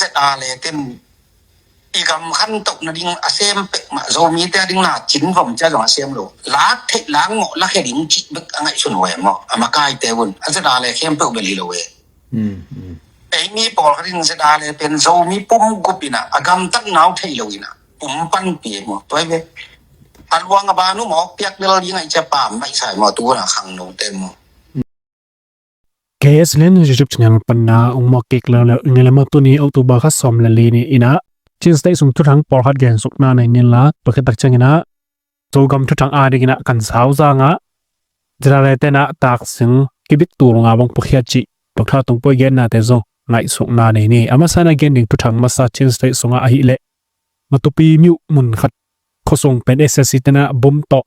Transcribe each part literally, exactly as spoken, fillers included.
ZRA le ten i gam khantoh nading a sem pek mah, Zomite a ding na cin vom cia zong a sem lo. Lak theih lak ngawh lakhia ding cih bek a ngaihsun uh e maw, a makaite un. A ZRA le khempeuh bel hi lo e. Eimi pawlkhat in ZRA le pen Zomi pum gup inah a gamtatna uh theih lo inah pum panpi e maw. Tua hi ve. A luang a ban uh mawk piak lel ding a i cia pam maih sai maw, tu na khangnote maw. K S L N YouTube channel panna ong mawk kik leuleu ing e le maw. Tuni October kha sawm le li ni inah Chin State sung thuthang pawlkhat gensukna nei ni la, tua khit tak ciang inah Zogam thuthang a ding inah kan sau zang a, ZRA le tenah taksing kibit tul nga bang pukhiat cih Doctor Tungpuai gennate zong ngaihsukna nei ni. A masa inah gen ding thuthang masa Chin State sungah ahih leh Matupi myo mun khat khuasung pen SAC tenah bom tawh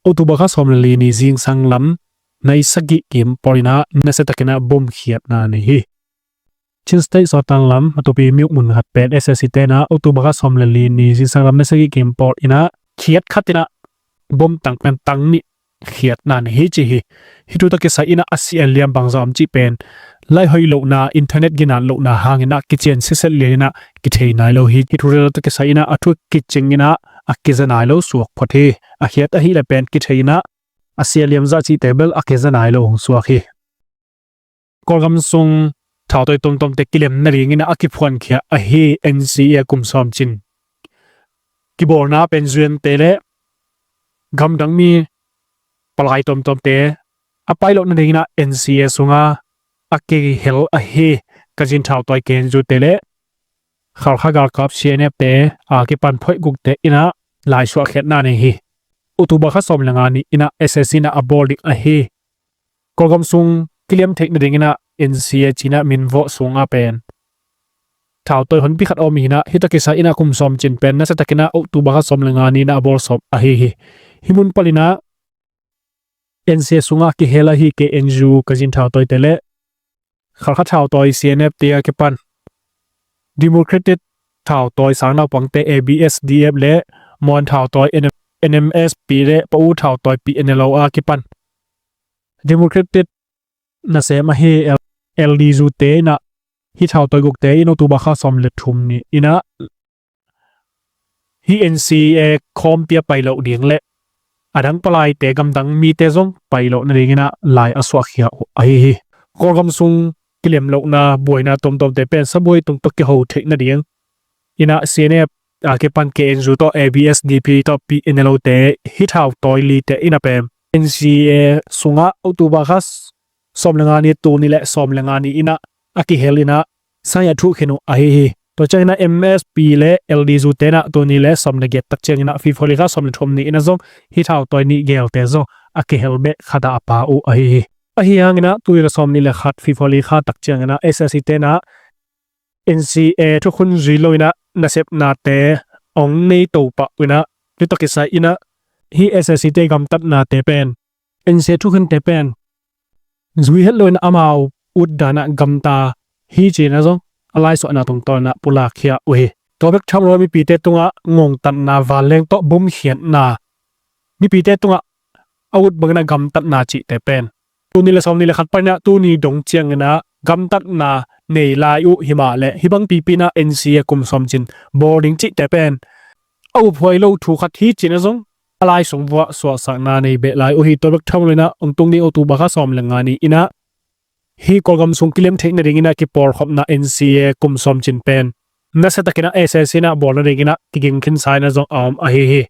October kha sawm le li ni zingsang lam nai sagih kim pawl inah nasia tak inah bom khiatna nei hi. Chin State sawtang lam Matupi myo mun khat pen SAC tenah October kha sawm le li ni zingsang lam nai sagih kim pawl inah khiat khat inah bom tang pen tang nih khiatna nei hi ci hi. Hih thu tawh kisai inah a sia liam bangzah om cih pen lai hoih lohna, internet ginan lohna hang inah kician siaset lian inah kithei nai lo hi. Hih thu tawh kisai inah a thu kicing inah a kiza nai lo suak phot hi. A khiat ahih le pen kithei inah a sia liam zah cihte bel a kiza nai lo hong suak hi. Kawlgam sung thautawi tomtomte kilem nading inah a kiphuankhia ahi NCA kum sawm cin kibawlna pen U N te le gamdang mi palai tomtomte a pai loh nading inah NCA sunga a kihel ahi Kachin thautawi K N U te le Khalkha galkap C N F te a kipan phoih gukte inah laisuah khiatna nei hi. October kha sawm le nga ni inah SAC inah a bawl ding ahi. Kawlgam sung kiliam theih nading inah NCA ci inah min vawh sungah pen thautawi honpi khat a om hi inah, hih tawh kisai inah kum sawm cin pen nasia tak inah October kha sawm le nga ni inah a bawl sawm ahi hi. Hih mun pal inah NCA sungah kihel ahi K N U Kachin thautawite le Khalkha thautawi C N F te a kipan Democratic thautawi sang naupangte A B S D F le Mon thautawi N M S P le Pau thautawi P N L O a kipan Democratic nasem ahi L D U te inah hih thautawi gukte in October kha sawm le thum ni inah hih NCA khawmpi a pai loh ding le a dang palaite gamdang mite zong pai loh nading inah lai a suahkhia uh ahi hi. Kawlgam sung kilem lohna buaina tomtomte pen sabuai tung tawh kiho theih nading inah C N F a kipan K N U tawh A B S D P tawh P N L O te hih thautawi lite inah pen NCA sungah October kha sawm le nga ni, tuni le sawm le nga ni inah a kihel inah sai a thuh khin uh ahi hi. Tua ciang inah M S P le L D U te inah tuni le sawm le giat tak ciang inah February kha sawm le thum ni inah zong hih thautawi nih gelte zong a kihel beh khat ah a pha uh ahi hi. Ahi hang inah tuni le sawm ni le khat February kha tak ciang inah SAC te inah NCA thukhun zui lo inah nasepnate ong nei to pah uh inah hih tawh kisai inah hih SAC te gamtatnate pen NCA thukhunte pen zui het lo inah amau ut dan ah gamta hi ci inah zong a laisuahna tungtawn inah pulakkhia uh hi. Tua bek tham lo mipite tungah ngongtatna, vanleng tawh bom khiatna, mipite tungah a ut bang inah gamtatna cihte pen tuni le sawm ni le khat pan inah tuni dong ciang inah gamtatna nei lai uh hi mah leh hih bang pipi inah NCA kum sawm cin bawl ding cihte pen a uphuai lo thu khat hi ci inah zong a lai sung vuah suahsakna nei beh lai uh hi. Tua bek tham lo inah ong tung ding October kha sawm le nga ni inah hih Kawlgam sung kilem theih nading inah kipawlkhopna NCA kum sawm cin pen nasia tak inah SAC inah bawl nading inah kiging khinsa inah zong a om ahi hi.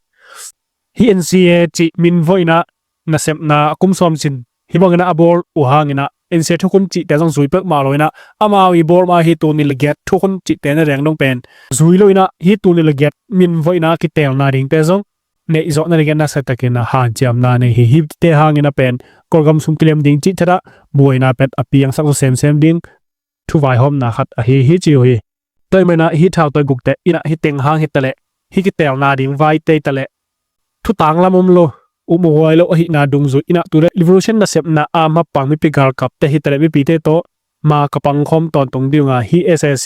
Hih NCA cih min vawh inah nasepna kum sawm cin hih bang inah a bawl uh hang inah NCA thukhun cihte zong zui peuhmah lo inah amau i bawl mah ahi tuni le giat thukhun cihte na deng dong pen zui lo inah hih tuni le giat min vawh inah kitelna dingte zong neih zawh nading inah nasia tak inah hanciamna nei hi. Hihte hang inah pen Kawlgam sung kilem ding cih thadah buaina pen a piangsak zaw semsem ding thuvaihawmna khat ahi hi ci uh hi. Tua ahih man inah hih thautawi gukte inah hih teng hang hi taleh hih kitelna ding vaite hi taleh thutang lam om lo, um huai lo ahihna dungzui inah tu le revolution nasepna a mapang mipi galkapte hi taleh mipite tawh ma ka pangkhawm tawntung ding uh a, hih SAC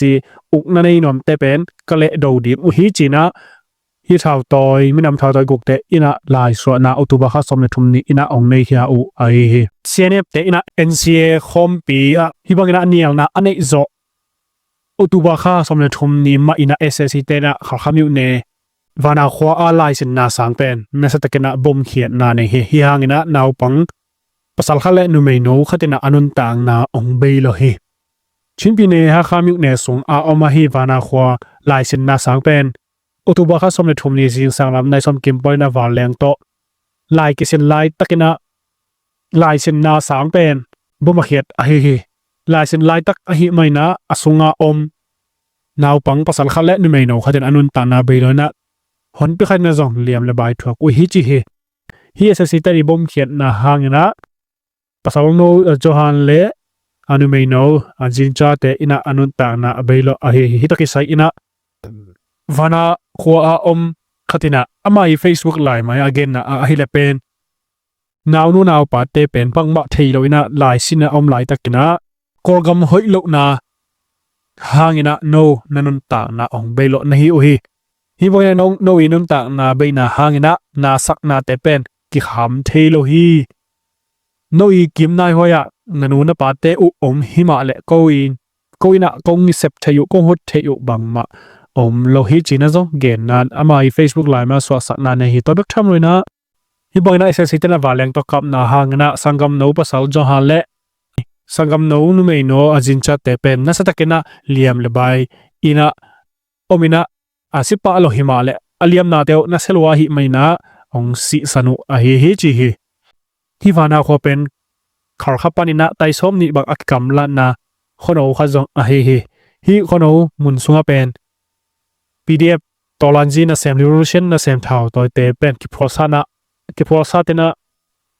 ukna nei nuamte pen ka lehdo ding uh hi ci inah hih thautawi, minam thautawi gukte inah laisuahna October kha sawm le thum ni inah ong nei khia uh ahi hi. CNF te inah NCA khawmpi ah hih bang inah a nialna a neih zawh October kha sawm le thum ni mah in ah S A C te in ah Khalkha myone Vana khua a laisinna sang pen nasa takin ah bomkhiatna nei hi. Hih hangin ah naupang pasal khat le numeino khat in ah a nuntakna hong bei lo hi. Chin pyine Hakha myone sung a om ahi Vana khua laisinna sang pen October kha sawm le thum ni zingsang lam nai sawm kim pawl in ah vanleng tawh lai kisin laitak in ah laisinna sang pen bom a khiat ahi hi. Laisin laitak ahih manin ah a sunga om naupang pasal khat le numeino khat in a nuntakna bei lo in ah honpi khat in ah zong liam le bai thuak uh hi ci hi. Hih S A C te ii bomkhiatna hangin ah pasalno, a, Johan le a numeino, a, Jincha te in ah a nuntakna a bei lo ahi hi. Hih tawh kisai in ah Vana khua a om khat in ah ama ii Facebook lai mai ah a genna ah ahih leh pen naunu naupate pen bangmah thei lo in ah laisin a om laitakin ah Kawlgam hoih lohna hangin ah no na nuntakna hong bei lo na hi uh hi. Hih bangin ah no, no ii nuntakna beina hangin ah na saknate pen kikham thei lo hi. No ii kim naihuai ah na nu na pate uh om hi mah leh ko in, ko in ah kong i sep thei uh, kong hut thei uh bangmah om lo hi ci-in ah zong genna in ama ii Facebook lai mai ah suahsakna nei hi. Tua bek tham lo in ah hih bangin ah S A C te in ah vanleng tawh kapna hangin ah sanggamno pasal Johan le sanggamno numeino a Jincha te pen nasa takin ah liam le bai in ah om in ah a si pah lo hi mah leh a liamnate uh nasia lua ahih manin ah hong sihsan uh ahi hi ci hi. Hih Vana khua pen Khalkha panin ah tai sawm nih bang a kikamlatna khuano khat zong ahi hi. Hih khuano mun sungah pen P D F tawlanzi nasem, revolution nasem thau tawite pen kiphualsatna, kiphualsat in ah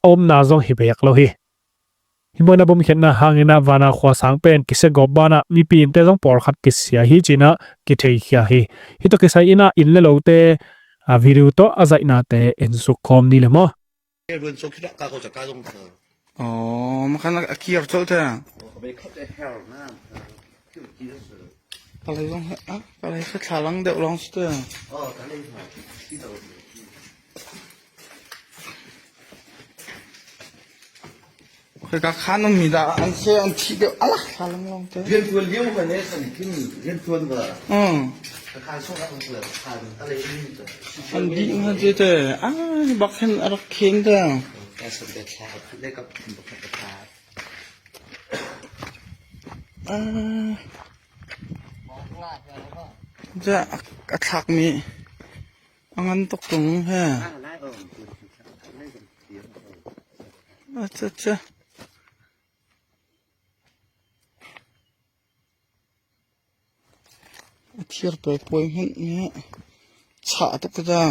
a omna zong hi beek lo hi. Hih bangin ah bomkhiatna hangin ah Vana khua sang pen kisia gawp banah mipi innte zong pawlkhat kisia hi ci-in ah kitheikhia hi. Hih tawh kisai in ah inn le lote, a, video tawh a zaihnate en suk khawm ni le maw? Aw, makhan a kiar colh te. Ka lei zong he, a, ka lei kha thla lang deuh lawng si te. Khoi ka khan om mi dah an se an thih deuh a la thla lang lawng te. Rian tuan liau kha ne san khin rian tuan ba. Hmm. Ka khan sawk a khan tuan khan a lei ni ta. An dih nga te te. A, bak hen a rak khen te. Ka san te thla ka phut le ka phun ba ka thla. A, ja a, a thlak mi a ngan tok tung he. Acha, acha. A thiar pek puai hmanh nih. Chah tuk ka ta.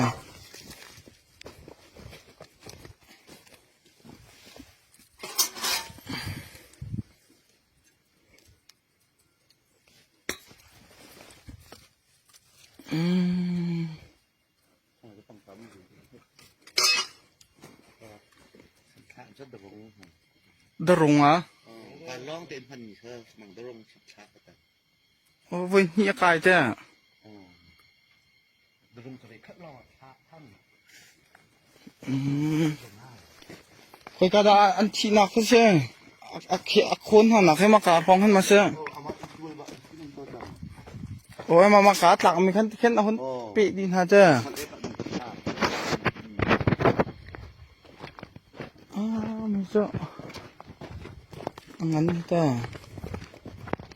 Mm. Darung a. Voi hnih a kai te. Mm. Khoi ka dah an thih nak se. A, a, a khon hang nak he maka phong hen ma se. Oi, ma, maka tlak mi khan, khen a hun peh ding ha te. A, mi zo. A ngan ta.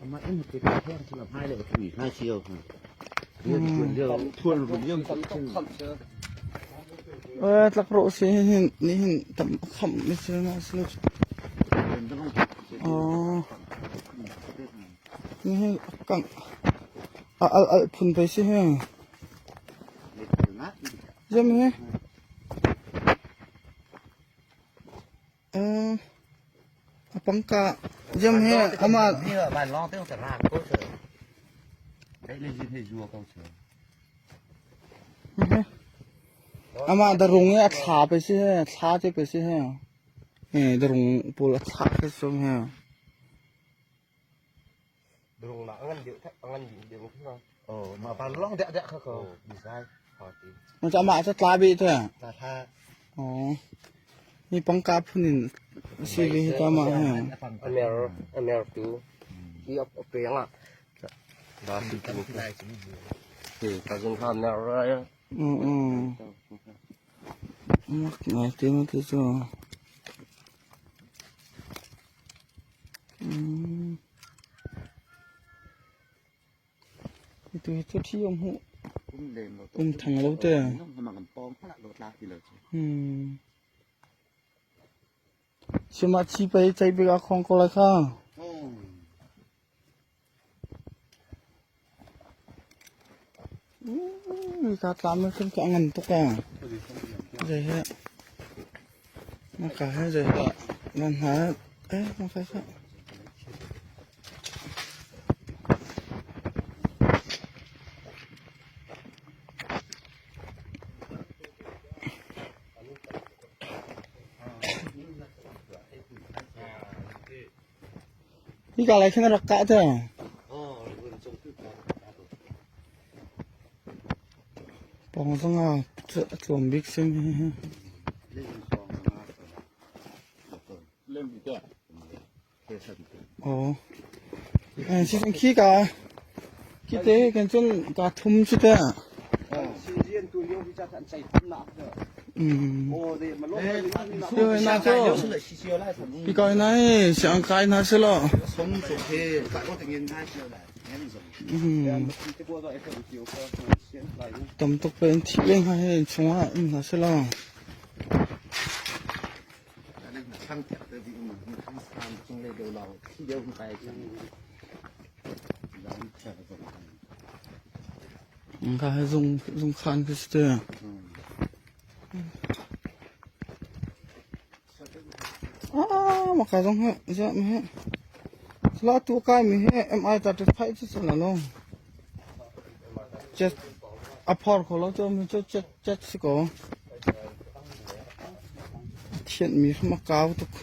Ama in te ka hiang sila hai le ka tui hai siau. Rian tuan liau, thuan run liau. Tlak roh si hin, ni hin tam kham ni si na si. Aw. Ni hin kang. A, al, al phun pai si hin. Jam hi. Eh, a pangka jam hi, ama. Ama darung hi a thla pai si hi, a thla te pai si hi. Eh, darung pul a thla pai si hi. Darung na angan deuh thak, angan deuh deuh thak. Oh, ma ban long deuh deuh kha ko. Oh, design. Party. Macam ma sa tla bi te. Tla tha. Oh. Ni pangka phunin. Si bi hi ta ma ha. Amel, Amel tu. Hi op, op yang ah. Dah si tu. Hei, ka zong khan na ra ya. Mm, mm. Mak ngai te ma te so. Mm. Itu hi tu thi om hu. Um thang lo te. Hmm. Sima chi pai chai bik a khong ko lai kha. Hmm, ka tlam kem ka ngam tuk a. Zai he. Na ka he zai he. Nan ha. Eh, na ka ka. Hi ka lai khin rak kah te. Pawng zong a, a tuam bik sim hi. Oh. Eh, si sing khi ka. Khi te kan chun ka thum si te. Mm. Yo, na cho. Hi ka na hi, siang kai na si lo. Mm. Tam tuk pen thi leng ha he, chunga na si lo. Ka zung, zung khan ka si te. Ah, ma ka zung he, zia mi he. Sila tu kai mi he, M I thirty-five si sila lo. Chet, a phor kho lo cho mi cho chet, chet si ko. Thian mi ma kau tuk.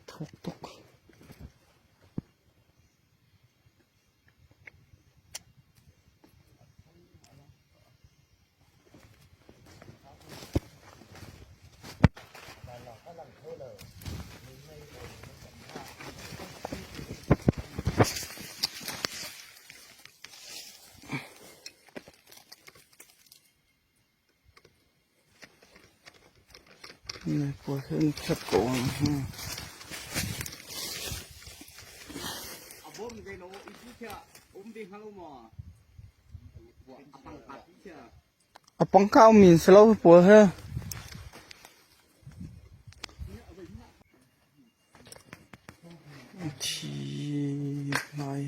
Thok tuk. Nei pua hen khat ko ang ha. A pangka um min selo pua he. Thi lai.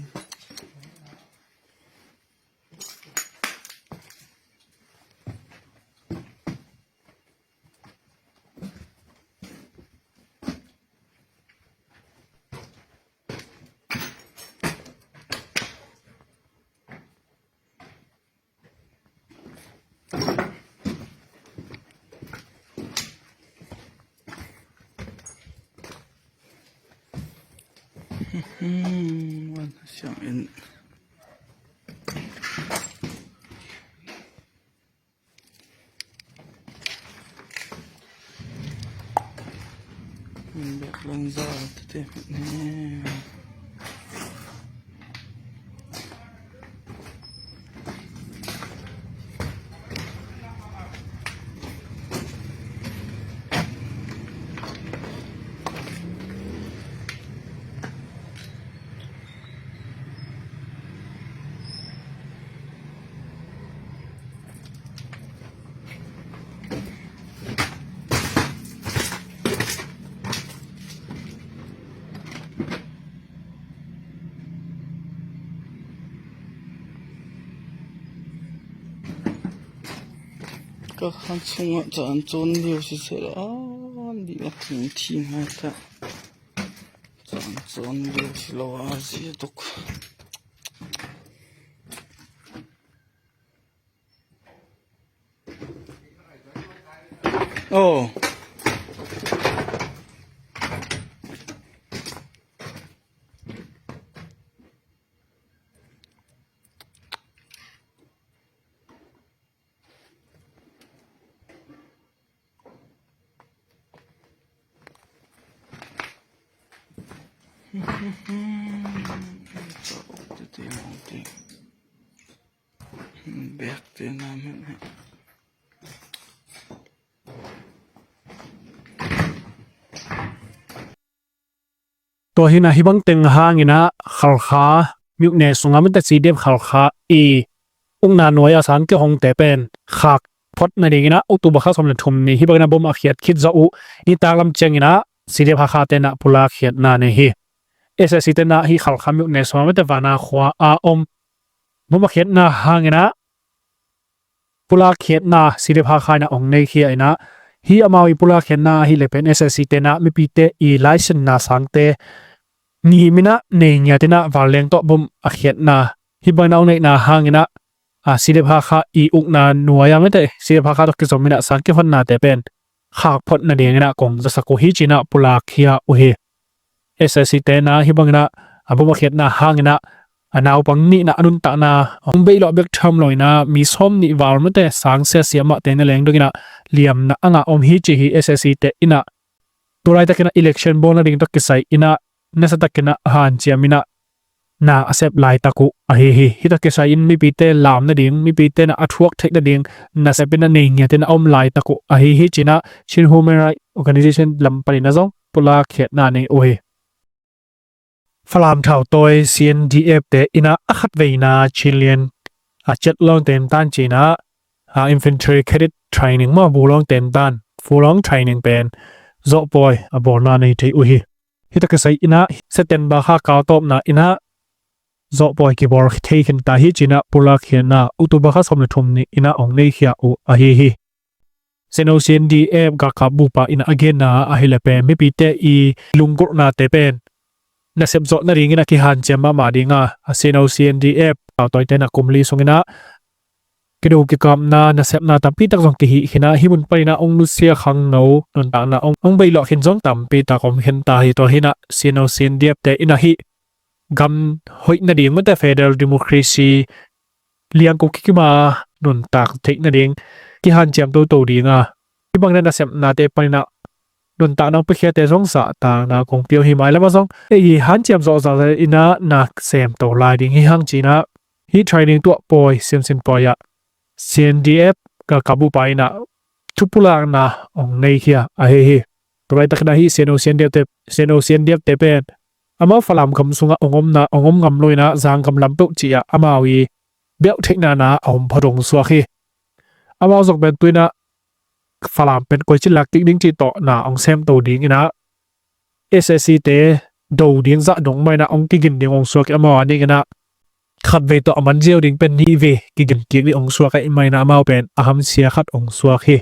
Wan siang in. Min bek lon za tete ne. Ka khan sungah caan cawn lio siseh la, a dih a king thi ngai ta. Caan cawn lio si lo a, a zia tuk. Oh. Bekte na mene. Tua hi-in ah hih bang teng hangin ah Khalkha myone sungah mite C D F Khalkha i ukna nuai-a sang kihongte pen khak phot nadingin ah October kha sawm le thum ni hih bangin ah bom a khiat khit zawh uh nitak lam ciangin ah C D F Hakha te in ah pulak khiatna nei hi. S A C te in ah hih Khalkha myone sungah mite Vana khua a om bom a khiatna hangin ah pulak khiatna C D F Hakha in ah hong nei khia in ah, hih amau i pulak khiatna ahih leh pen S A C te in ah mipite i laisinna sangte nihim in ah nei ngiat in ah vanleng tawh bom a khiatna hih bangin ah hong neihna hangin ah, a, C D F Hakha i ukna nuai-a mite C D F Hakha tawh kizom in ah sang kihonnate pen khak phot nadingin ah kong zasak uh hi ci-in ah pulak khia uh hi. S A C te in ah hih bangin ah a bom a khiatna hangin ah a naupang nih in ah a nuntakna hong beih lawh bek tham lo in ah mi sawm nih val mite sang sia siamahte na leng dongin ah liamna a ngah om hi ci hi. S A C te in ah tu laitakin ah election bawl nading tawh kisai in ah nasa takin ah hanciam in ah na a sep laitak uh ahi hi. Hih tawh kisai in mipite lam nading, mipite in ah a thuak theih nading nasep in ah nei ngiat in ah a om laitak uh ahi hi ci-in ah Chin Human Rights Organization lam panin ah zong pulak khiatna nei uh hi. Falam thautawi C N D F te in ah a khatveina Chinlian a ciat lawng tentan ci-in ah, a, infantry cadet training maw, bu lawng tentan, fu lawng training pen zawhpawi a bawlna nei thei uh hi. Hih tawh kisai in ah September kha kal tawpna in ah zawhpawi kibawl thei khin ta hi ci-in ah pulak khiatna October kha sawm le thum ni in ah hong nei khia uh ahi hi. Seno C N D F galkap bupa in ah a genna ahih leh pen mipite i lunggulhnate pen nasep zawh nadingin ah kihanciam mahmah ding a, a Seno C N D F thautawite in ah kum li sungin ah kido kikapna nasepna tampi tak zong kihih khin a, hih mun panin ah hong nusia khangno nuntakna hong, hong beih lawh khin zong tampi tak om khin ta hi. Tua hi-in ah Seno C N D F te in ah hih gam hoih nading mite federal democracy liangko kikima nuntak theih nading kihanciam toto ding a, hih bang in ah nasepnate panin ah nuntakna hong piakhiate zong zahtakna kong pia uh hi. Mailam ah zong ei hi hanciam zawh zahzah in ah na sem to lai ding hi hang ci-in ah hih training tuah pawi, siamsin pawi ah C N D F galkap bupa in ah thupulakna hong nei khia ahi hi. Tu laitakin ah hih Seno C N D F te, Seno C N D F te pen amau Falam gam sungah hong omna, hong om ngam lo in ah Zangkam lam peuh ci-ah amau i belh theihna na a om phot hong suak hi. Amau zong pen tu-in ah Falam pen koici lak kik ding cih tawh na hong sem to dingin ah S A C te do ding zah dong mah in ah hong kigin ding hong suak hi. Amau a dingin ah khatvei tawh a man ziau ding pen nih vei kigin kik ding hong suak ahih manin ah amau pen a hamsia khat hong suak hi.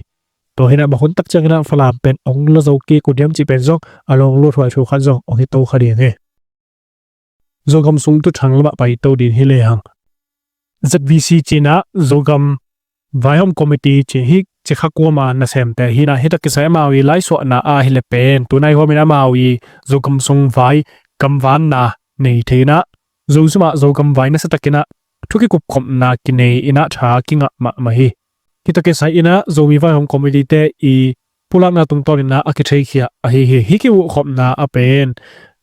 Tua hi-in ah bang hun tak ciangin ah Falam pen hong la zo kik uh diam cih pen zong a lawng luathuai thu khat zong hong hi to kha ding hi. Zogam sung thuthang lamah pai to ding hi lehang, Z V C ci-in ah Zogam Vaihawm Committee ci hi. Cikha kuama nasemte hi-in ah hih tawh kisai amau i laisuahna ahih leh pen tunai huamin amau i Zogam sung vai gamvanna nei thei-in ah Zo sungah Zogam vai nasa takin ah thu kikupkhopna kinei in ah tha kingah mahmah hi. Hih tawh kisai in ah Zomi Vaihawm Committee te i pulakna tungtawnin ah a kitheikhia ahi hi. Hih kivuhkhopna a pen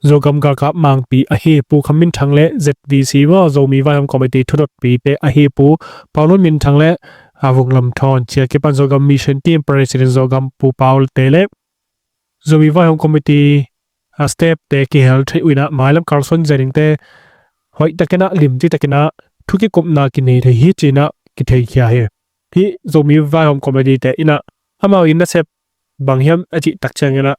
Zogam galkap mangpi ahi Pu Kham Min Thang le Z V C maw, Zomi Vaihawm Committee thudotpite ahi Pu Pau Lun Min Thang le a Vung Lam Thawn, ci-a kipan Zogam Mission Team President Zogam Pu Pau te le Zomi Vaihawm Committee a step te kihel thei uh in ah mailam kalsuan zia dingte hoih takin ah limci takin ah thu kikupna kinei thei hi ci-in ah kitheikhia hi. Hih Zomi Vaihawm Committee te in ah amau i nasep bang hiam a cih tak ciangin ah,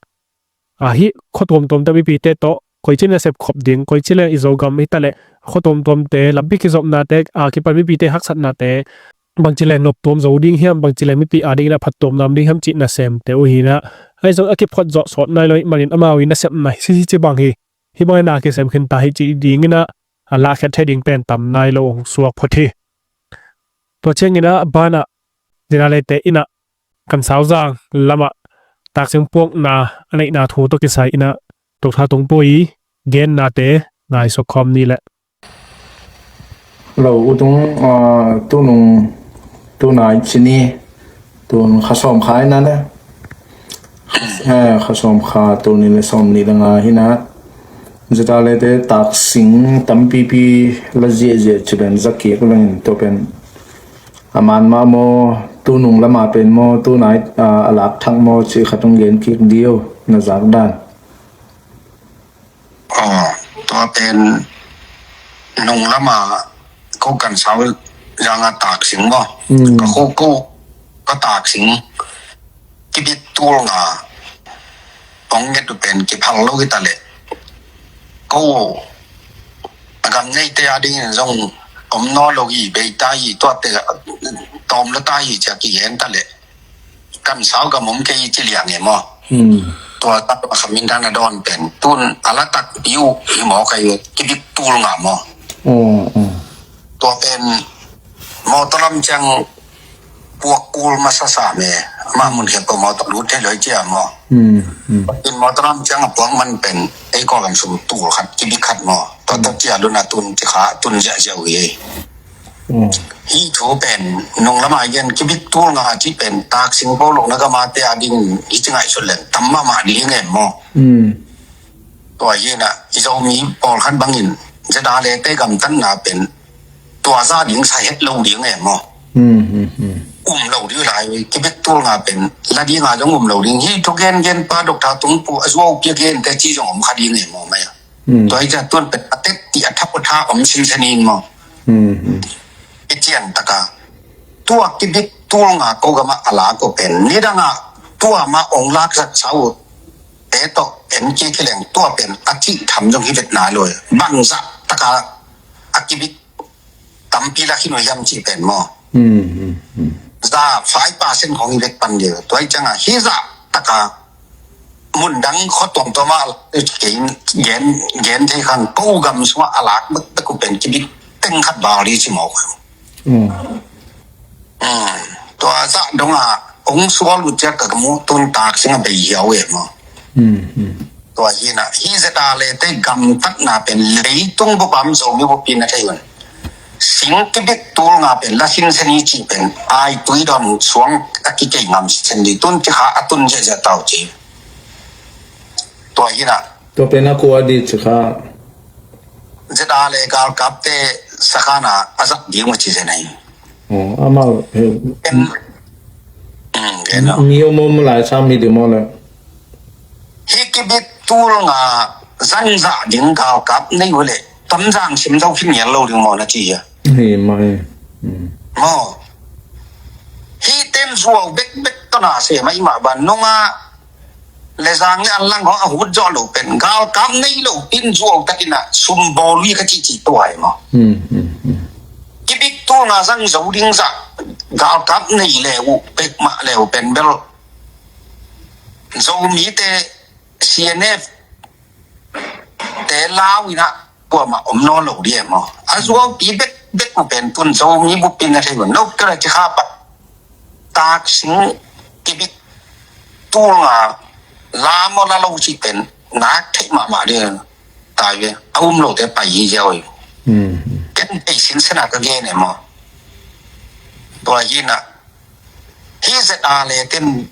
a, hih khua tuamtuamte mipite tawh koici nasep khop ding, koici leng i Zogam hi ta leh khua tuamtuamte lampi kizopnate a kipan mipite haksatnate bangci leng noptuam zo ding hiam, bangci leng mipi a dingin ah phattuamna om ding hiam cih nasemte uh hi-in ah, ahi zong a kiphot zawh sawt nai lo ahih manin amau i nasepna hi, hi, hi ci bang hi. Hih bangin ah kisem khin ta hi cih dingin ah a lahkhiat thei ding pen tam nai lo hong suak phot hi. Tua ciangin ah banah zinaleite in ah Kansauzang lamah taksing puakna a neihna thu tawh kisai in ah Dr. Tungpui i gennate ngaihsut khawm ni leh. Lo utung, ah, tunung, tuna i ci ni, tun kha sawm kha in ah le, eh, kha sawm kha tuni le sawm ni le nga hi-in ah, ZRA te taksing tampipi la ziahziah ci pen za kik leng in tua pen a man mah maw, tu nung lamah pen maw, tu nai, ah, a lak thak maw cih khat hong gen kik dih o, na zak dan. Aw, tua pen nung lamah ko kan sau zanga taksing maw. Mm. Ka ko ko ka taksing kibit tul nga hong nget uh pen kiphal lo hi ta leh, ko a gam neite a dingin zong om nawn lo hi, bei ta hi, tuate tawm lo ta hi ci a kigen ta leh, kan sau gam om kei ci liang e maw. Hmm. Tua tak a khamin dan a dawn pen tun a la takpi uh hi maw, kai kibit tul nga maw. Oh, oh. Tua pen mawtaw lam ciang puak kul masa sa me, amah mun khempeuh mawtaw lut thei lo hi cia maw. Hmm, hmm. In mawtaw lam ciang a puak man pen ei Kawlgam sung tul khat, kibit khat maw. Tua tawh cia luna tun ci kha, tun ziahziah uh hi. Hmm. Hih thu pen nung lamah gen kibit tul nga cih pen taksing pawl lo na gama te a ding hi ci ngaihsut leng tam mahmah ding em maw. Hmm. Tua hi na, i Zomi pawlkhat bangin ZRA te gamtatna pen tua za ding sa het lo ding em maw. Hmm, hmm, hmm. Um lo ding lai, kibit tul nga pen la ding a zong um lo ding. Hih thu gen gen pa Doctor Tung Pu a zuau pia gen te ci zong om kha ding em maw mai a. Hmm. Tua hi ciang tuan pen a tet ti a thap a tha om sinsen in maw. Hmm, hmm. I cian taka tua kibit tul nga ko gama a la ko pen nidanga tua ma ong lak zat sau te tawh en kik hi leng tua pen a cih tham zong hi vet nai lo. Bangzah taka a kibit tampi lak hi nuai hiam cih pen maw. Hmm, hmm, hmm. Za five percent khong hi vet pan ding. Tua hi cianga hi zah taka mun dang khua tuamtuam ah kei gen, gen thei khan ko gam sungah a lak bekbek uh pen kibit teng khat bal hi ci maw. Hmm. Hmm. Tua zah dongah ong sual uh ciak ka mu tun taksing a bei hiau e maw. Hmm, hmm. Tua hi na, hi ZRA te gamtatna pen leitung bup a om Zomi bup in a thei un. Sing kibit tul nga pen la sinsen hi cih pen ai tui dawn suang a kikei ngam sen dih tun ci kha a tun ziahziah tau ci. Tua hi na. Tua pen a kua dih ci kha. ZRA galkapte sakhana a zak ding uh ci zen ahi. Oh, amau he. Em. Hmm, gen a. Mi om om lai sam hi dih maw le. Hih kibit tul nga zangzah ding galkap nei uh leh Tonzang sim zo khin ngial lo ding maw na ci hia. Hi mai. Hmm. Maw. Hih ten zuau bekbek tawh na se mai mah ban nunga le zang le an lang hong a hut zawh lo pen galkap nei lo pin zuau takin a sum bawl uh hi ka cihcih tua hi maw. Hmm, hmm, hmm. Kibit tul nga zang zo ding zah galkap nei le uh pek mah le uh pen bel Zomite CNF te lau in a kuamah om nawn lo dih e maw. A zuaupi bekbek uh pen tun Zomi bup in a thei un. Nop kala ci kha pat taksing kibit tul nga la maw la lo cih pen nak theih mahmah dih e. Tai ve a um lote pai hi ziau hi. Hmm. Ken thei sinsen a ka gen e maw. Tua hi na. Hi ZRA le ten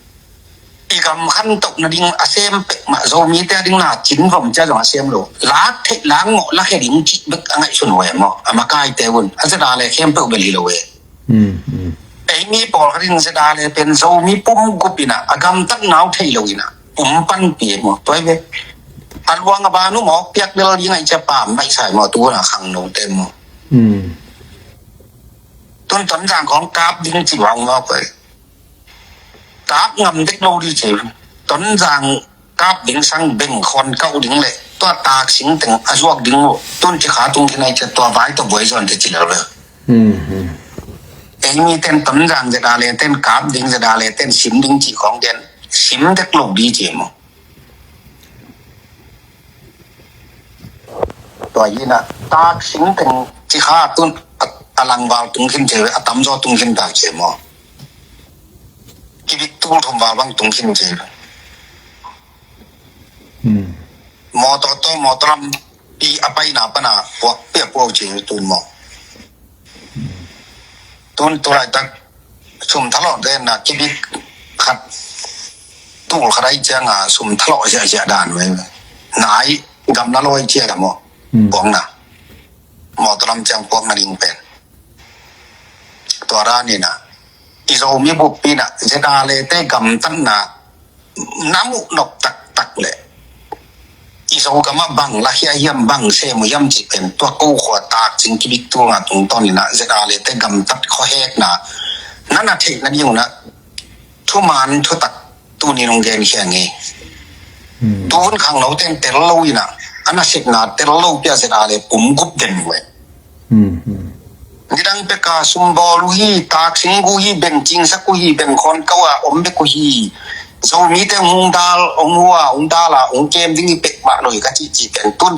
i gam khantoh nading a sem pek mah Zomite a ding na cin vom cia zong a sem lo. Lak theih lak ngawh lak he ding cih bek a ngaihsun uh e maw. A makaite un a ZRA le khempeuh bel hi lo e. Hmm, hmm. Ei mi pawlkhat in ZRA le pen Zomi pum gup in a, a gamtat nau thei lo in a pum panpi e maw. Tua hi ve. A luang a ban uh mawk piak lel ding a i cia pa maih sa e maw tu na khang no te maw. Hmm. Tun Tonzang khong kap ding ci vang mawk e. Kap ngam dek lo dih ci. Tonzang kap ding sang beng khon kauh ding le tua taksing teng a zuak ding uh tun ci kha tung khin ai cia tua vai tua buai zawn te ci lel ve. Hmm, hmm. Ei mi ten Tonzang ZRA le ten kap ding ZRA le ten sim ding ci khong ten sim dek lo dih ci maw. Tua hi na taksing teng ci kha tun a, a langval tung khin ci ve, a tamzaw tung khin ta ci maw. Kibit tul thum val bang tung khin ci. Hmm. Mawtaw tawh mawtaw lampi a paina pana puak pia puau ci tun maw. Tun tulaitak sum thalawh te na kibit khat tul khat ai cianga sum thalawh ziahziah dan ve. Nai Gam na lawi cia maw? Puakna, mawtaw lam ciang puakna ding pen. Tua dan inah i Zomi buppi inah ZRA te gamtatna na muh nop taktak leh i Zogam ah bang lakhia hiam, bang sem uh hiam cih pen tua ko khua takcing kibik tul nga tungtawn inah ZRA te gamtat khuahekna na na theih nading unah thuman thutak tuni nong genkhia ngei. Tu hun khangno ten tel lo inah a nasepna tel lo pia ZRA pum gup den uh e. Nidang peka sumbawl uh hi, taksing uh hi, beng cingsak uh hi, beng khawnkau a om bek uh hi. Zomite hong dal, hong hua, hong dal a hong kem ding hi pek mah lo hi ka cihcih pen tun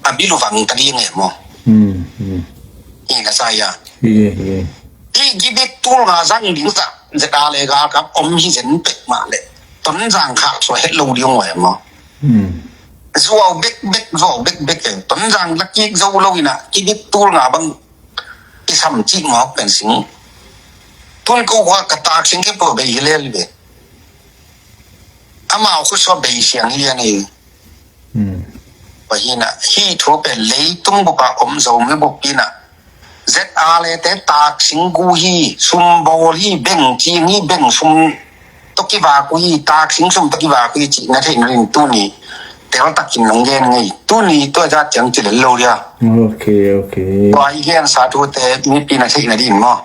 a bil uh vang ta ding e maw? Hi na sa ia. Hi, hi. Hi gibik tul nga zang ding sa ZRA galkap om hi zen pek mah leh Tonzang khak sua het lo ding uh e maw? Zuau bekbek, zuau bekbek e. Tonzang lakik zo lo inah kibik tul nga bang i sam cih mawk pen sing. Tun ko khua ka taksing khe pua bei hi lel ve. Amau khusua bei siang hi lian ei. Tua hinah hi thu pen leitung bupa om Zomi buppi inah ZRA te taksing gu hi, sumbawl hi, beng cing hi, beng sum tawh kivak uh hi, taksing sum tawh kivak uh hi cih na theih nading tuni teltakin nong gen ngei. Tuni tua zat ciang ci lel lo dia. Ok, ok. Tua i gensa thute mipi na theih nading maw?